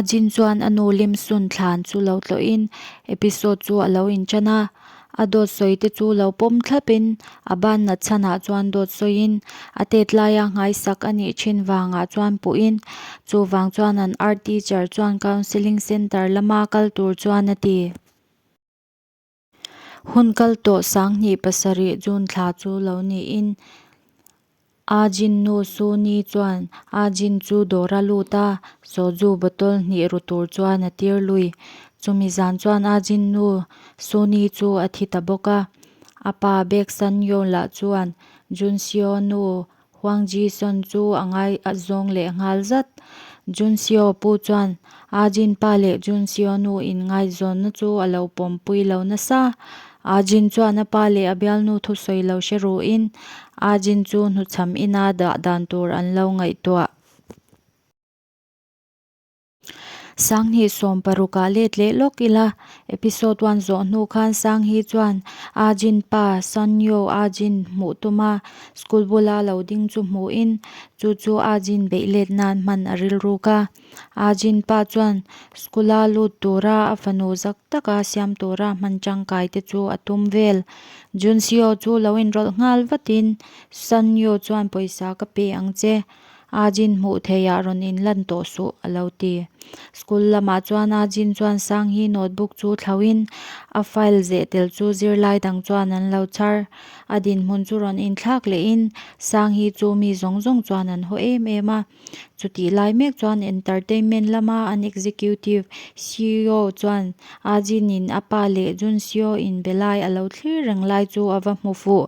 Jin chuan a nu Lim Sun thlan chu lo tlawhin episode chu a lo inṭan a. A dawt sawi te chu lo pawm thlapin a ban nat chhanah chuan dawt sawiin a tet laia nghaisak a nih thin vangah chuan puhin chuvang chuan an art teacher chuan counselling centre lama kal tur chuan a ti. Hun kal tawh 2007 June thla chu lo niin A Jin nu Su Ni chuan A Jin chu dawr a lut a, soju bottle hnih ru tur chuan a tir lui. Chumi zan chuan A Jin nu Su Ni chu a thi ta bawk a. A pa Baek San Yo lah chuan Jun Seo nu Hwang Ji Son chu a ngai a zawng leh nghal zat. Jun Seo pu chuan A Jin pa leh Jun Seo nu inngaihzawnna chu a lo pawmpui lo nasa. A Jin chuan a pa leh a bialnu thusawi lo hre ruhin A Jin chu hnuchham ina dah dan tur an lo ngaihtuah. 2016 ah let leh lawk ila, episode one zawh hnu khan Sanghi chuan A Jin pa Sanyo A Jin hmuh tuma school bula lo ding chu hmuhin chu chu A Jin beih let nan hman a rilruk a. A Jin pa chuan school a lut tura a fanu zak taka siam tura hman tangkai te chu a tum vel. Junseo chu lo inrawlh nghal vatin Sanyo chuan pawisa ka pe ang che. A Jin hmuh theihah rawn inlan tawh suh, a lo ti. School lamah chuan A Jin chuan Sanghi notebook chu thlauhin a file zeh tel chu zirlai dang chuan an lo chhar. A dinhmun chu rawn inthlak lehin Sanghi chu mi zawng zawng chuan an haw em em a. Chutih lai mek chuan entertainment lama an executive CEO chuan A Jin-in a pa leh Jun Seo inbe lai a lo thlir reng lai chu a va hmu fuh.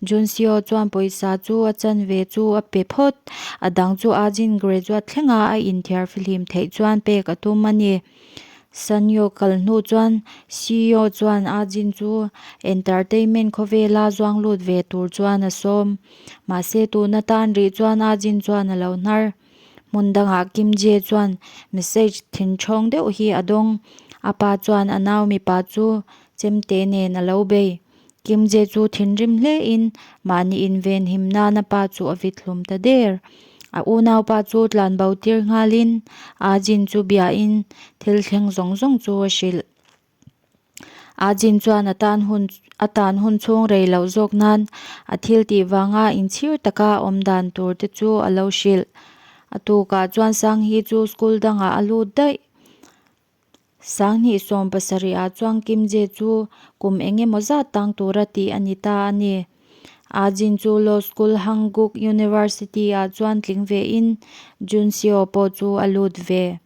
Junseo chuan pawisa chu a chanve chu a pe phawt. A dang chu a Jin graduate thlenga a inthiar fihlim theih chuan pek a tum a ni. Sanyo kal hnu chuan CEO chuan a Jin chu entertainment khawvela zuang lut ve tur chuan a sawm. Mahse tuna tan rih chuan a Jin chuan a lo hnar. Hmun dangah Kim Jae chuan message thinthawng deuh hi a dawng. A pa chuan a nau mipa chu chemte nen a lo bei. Kim Jae chu thinrim hle in mahni inven him nan a pa chu a vit hlum ta der. A unaupa chu tlan bo tir nghal in Ah Jin chu bia in thil thleng zawng zawng chu a hrilh. Ah Jin chuan a tan hun a tan hun chhung rei loh zawk nan a thil tih vanga inchhir taka awm dan tur te chu a lo hrilh. A tukah chuan Sanghi chu school dangah a lut daih. 2017 ah chuan Kim Jae chu kum eng emaw zat tang tura tih a ni ta a ni. Ah Jin chu Law School Hanguk University ah chuan tling ve in Jun Seo pawh chu a lut ve.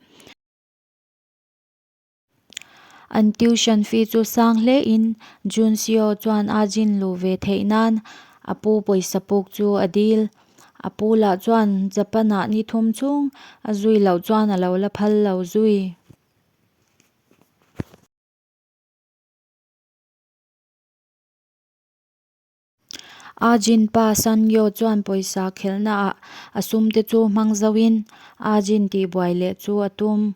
An tuition fee chu sang hle in Jun Seo chuan Ah Jin luh ve theih nan a pu pawisa puk chu a dil. A pu lah chuan Japan ah ni thum chhung a zui loh chuan a lo la phal lo zui. A Jin pa San Yo chuan pawisa khelhna ah a sum te chu hmang zo in A Jin tihbuai leh chu a tum.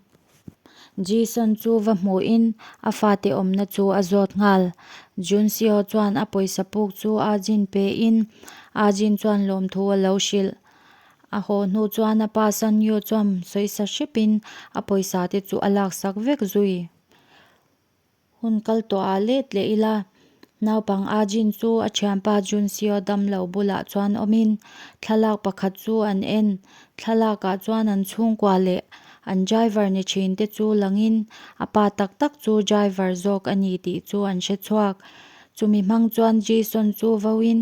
Jason chu va hmuhin a fate awmna chu a zawt nghal. Junseo chuan a pawisa puk chu a Jin pein a Jin chuan lawmthu a lo hrilh. A haw hnu chuan a pa Sanyo chuan sawisa hrepin a pawisa te chu a laksak vek zui. Hun kal tawh ah let leh ila, naupang A Jin chu a thianpa Jun Seo dam lo bulah chuan awmin thlalak pakhat chu an en. Thlalak ah chuan an chhungkua leh an driver ni thin te chu langin a pa tak tak chu driver zawk a ni tih chu an hre chhuak. Chumi hmang chuan Jason chu vauin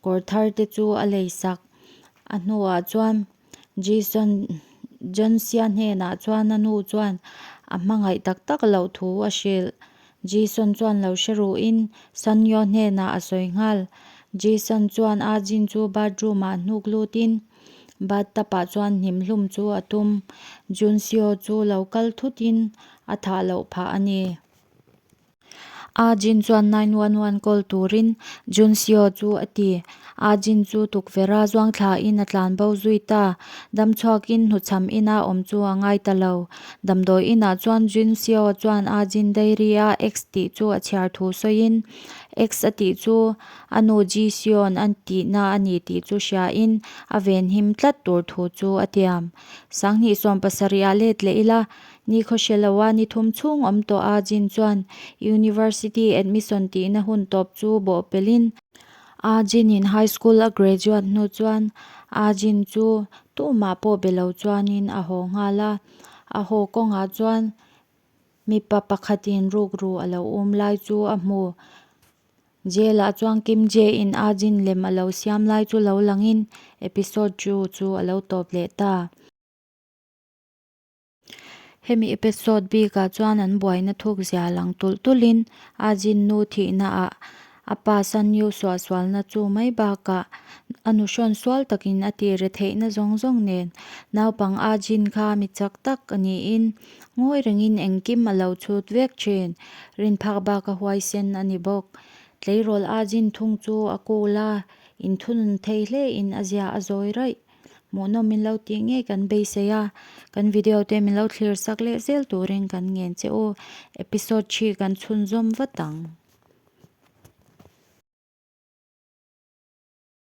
kawr thar te chu a lei sak. A hnuah chuan Jason Johnsia hnenah chuan a nu chuan a hmangaih tak tak loh thu a hrilh. Jason chuan lo hre ruhin Sanyo hnenah a sawi nghal. Jason chuan A Jin chu bathroom ah hnuk lutin bathtub ah chuan hnim hlum chu a tum. Junseo chu lo kal thutin a thah loh phah a ni. A Jin chuan 911 call turin Jun Seo chu a ti. A Jin chu tukverha zuang thlain a tlan bo zui ta. Dam chhuakin hnuchham ina awm chu a ngai ta lo. Damdawi inah chuan Jun Seo chuan A Jin diary a X tih chu a chhiar thu sawiin. Ex a tih chu a nu Ji Seon a tihna a ni tih chu hriain a venhim tlat tur thu chu a tiam. Sanghnih 70 ah let leh ila, ni khaw hre loa ni thum chhung awm tawh a Jin chuan University admission tihna hun tawp chu bawhpelhin, A Jin in high school a graduate hnu chuan A Jin chu tumah pawh be lo chuanin a haw nghal a, a haw kawngah chuan mipa pakhatin rukru a lo um lai chu a hmu. Jail ah chuan Kim Jae in A Jin lem a lo siam lai chu lo langin episode 2 chu a lo tawp leh ta. Hemi episode bikah chuan an buaina thuk zia lang tulh tulhin A Jin nu thihnaah a pa San Yu suahsualna chu mai bakah a nu hrawn sual takin a tih re theihna zawng zawng nen naupang A Jin kha mi chak tak a niin ngawi rengin engkim a lo chhut vek thin. Rinphak baka huaisen a ni bawk. Tleirawl A Jin thung chu a cool a, inthunun thei hlein a zia a zawi raih. Hmuhnawm min lo tih ngei kan beisei a, kan video te min lo thlir sak leh zel turin kan ngen che u. Episode 3 kan chhunzawm vat ang.